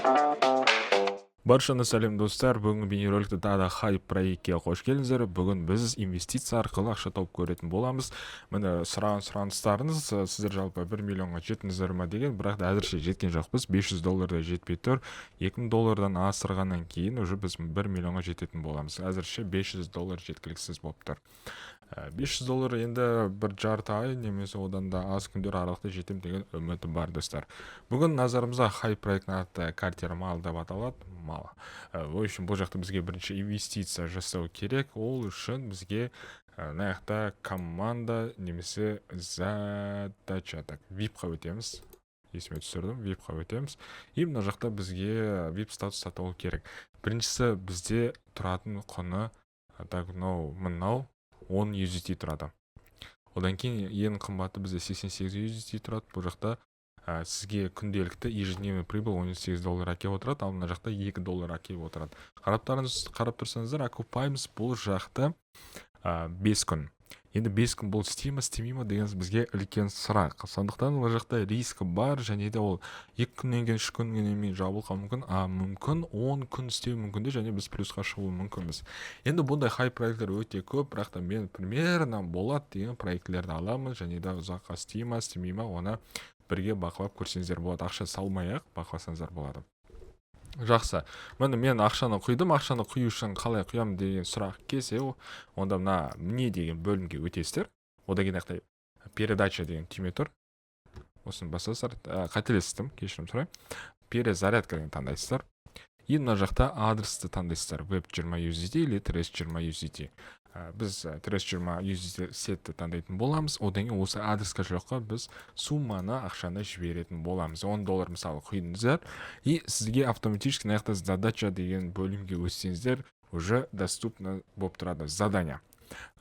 Баршаны сәлем, достар! Бүгінгі бейнероликте тағы да хайп проектке қош келдіңіздер. Бүгін біз инвестиция арқылы ақша тауып көретін боламыз. Міне, сұраған сұраныстарыңыз, сіздер жалпы 1 миллионға жеттіңіздер ма деген, бірақ та әзірше жеткен жоқпыз, 500 доллардай жетпей тұр. 2000 доллардан асырғаннан кейін уже біз 1 миллионға жететін боламыз. Әзірше 500 доллар жеткіліксіз болып тұр. 500 доллар енді бір жарты ай немесе одан да аз күндер аралықта жетемін деген үмітім бар, достар. Бүгін назарымызға хайп проектінің аты Картер Мал деп аталады. Мал. В общем, бұл жақта бізге бірінші инвестиция жасау керек. Ол үшін бізге мына жақта команда немесе задача. Так, VIP-қа өтеміз. Есіме түсірдім, VIP-қа өтеміз. И мына жақта бізге VIP статус сатып алу керек. Біріншісі бізде тұратын құны, так, мынау 10 USDT тұрады. Одан кейін ең қымбаты бізде 88 USDT тұрады. Бұл жақта сізге күнделікті ежедневный прибыль 18 доллар әкеліп отырады, ал мына жақта 2 доллар әкеліп отырады. Қарап тұрсаңыздар, окупаемость бұл жақта 5 күн. Енді 5 күн бұл істей ма, істемей ма деген бізге үлкен сұрақ. Сондықтан ол жақта риск бар, және де ол 2 күннен кейін, 3 күннен кейін жабылып қалуы мүмкін, а мүмкін 10 күн істеуі мүмкін де, және біз плюсқа шығуы мүмкінбіз. Енді бұндай хайп проекттер өте көп, бірақ та мен примерно болады деген проектілерді аламын, және де ұзаққа істей ма, істемей ма, оны бірге бақылап көрсеңіздер болады. Ақша салмай ақ бақыласаңыздар болады. Жақсы, міне, мен ақшаны құйдым. Ақшаны құю үшін қалай құямын деген сұрақ келсе, онда мына «Мне» деген бөлімге өтесіздер. Одан кейін жақта «Передача» деген түйме тұр, осыны басасыздар. Қателестім, кешірім сұраймын. «Перезарядка» деген таңдайсыздар и мына жақта адресті таңдайсыздар: BEP 20 USDT или TRC 20 USDT. Біз TRC 20 USDT сетті таңдайтын боламыз. Одан кейін осы адрес кошелекқа біз сумманы, ақшаны жіберетін боламыз. 10 доллар, мысалы, құйдыңыздар, и сізге автоматически мына жақта «Задача» деген бөлімге өтсеңіздер, уже доступно болып тұрады задание.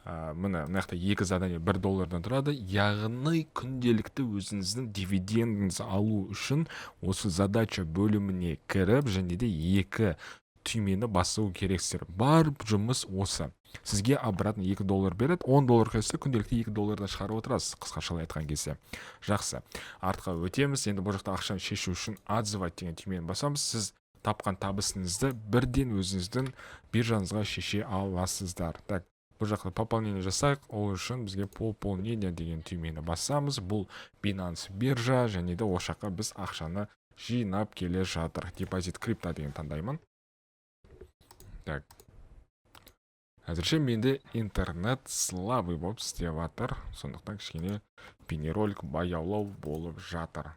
Міне, мына жақта екі задание 1 доллардан тұрады, яғни күнделікті өзіңіздің дивидендіңізді алу үшін осы «Задача» бөліміне кіріп және де екі түймені басу керексіздер. Бар жұмыс осы. Сізге обратно 2 доллар береді. 10 доллар құйса, күнделікті 2 доллардан шығарып отырасыз, қысқашалай айтқан кезде. Жақсы, артқа өтеміз. Енді бұл жақта ақшаны шешу үшін «Отзывать» деген түймені басамыз. Сіз тапқан табысыңызды бірден өзіңіздің биржаңызға шеше аласыздар. Так, бұл жақта пополнение жасайық. Ол үшін бізге «Пополнение» деген түймені басамыз. Бұл Binance биржа, және де ол жаққа біз ақшаны жинап келе жатыр. «Депозит крипто» деген таңдаймын. Так, әзірше менде интернет слабый болып істеп жатыр, сондықтан кішкене бейнеролик баяулау болып жатыр.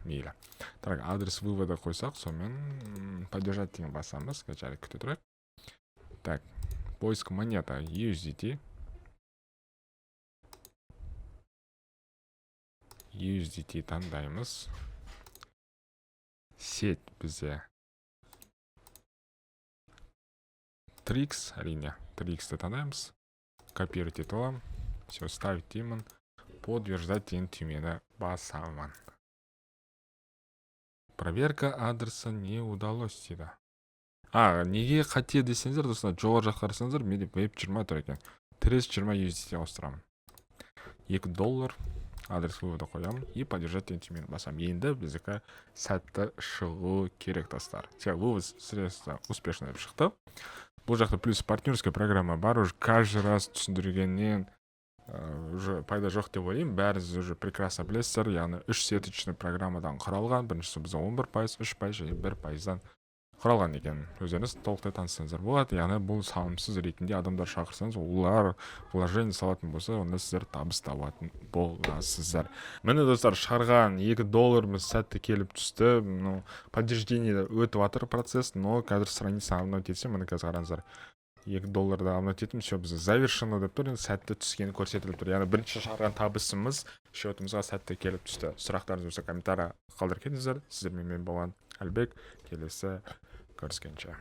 Мейлі. Так, адрес вывода қойсақ, сонымен «Поддержать» деген басамыз. Жарайды, күте тұрайық. Так, поиск монета USDT. USDT таңдаймыз. Сеть бізде 3x, әрине, 3x-ті таңдаймыз. Копировать етіп аламын. Все, «Ставить» деймін. «Подтверждать» деген түймені басамын. «Проверка адреса не удалось» дейді. А неге қате десеңіздер, достар, жоғары жаққа қарасаңыздар, менде BEP 20 тұр екен. TRC 20 USDT ауыстырамын. 2 доллар, адрес вывода қоямын и «Поддержать» деген түймені басамын. Енді біздікі сәтті шығу керек, достар. Все, вывод средства успешно деп шықты. Бұл жақта плюс партнерская программа бар. Уже каждый раз түсіндіргеннен уже пайда жоқ деп ойлаймын, бәріңіз уже прекрасно білесіздер. Яғни үш сеточный программадан құралған. Біріншісі бізде 11%, 3% және 1%-дан құралған екен. Өздеріңіз толықтай таныссаңыздар болады. Яғни бұл салымсыз ретінде адамдар шақырсаңыз, олар вложение салатын болса, онда сіздер табыс табатын боласыздар. Міне, достар, шығарған 2 долларымыз сәтті келіп түсті. Ну, подтверждение өтіп жатыр процесс, но қазір страница обновить етсем, міне, қазір қараңыздар, 2 долларды обновить еттім, все, бізде завершено деп тұр. Енді сәтті түскені көрсетіліп тұр, яғни бірінші шығарған табысымыз счетымызға сәтті келіп түсті. Сұрақтарыңыз болса, комментарий қалдырып кетіңіздер. Сіздермен мен болған Әлбек. Келесі көріскенше.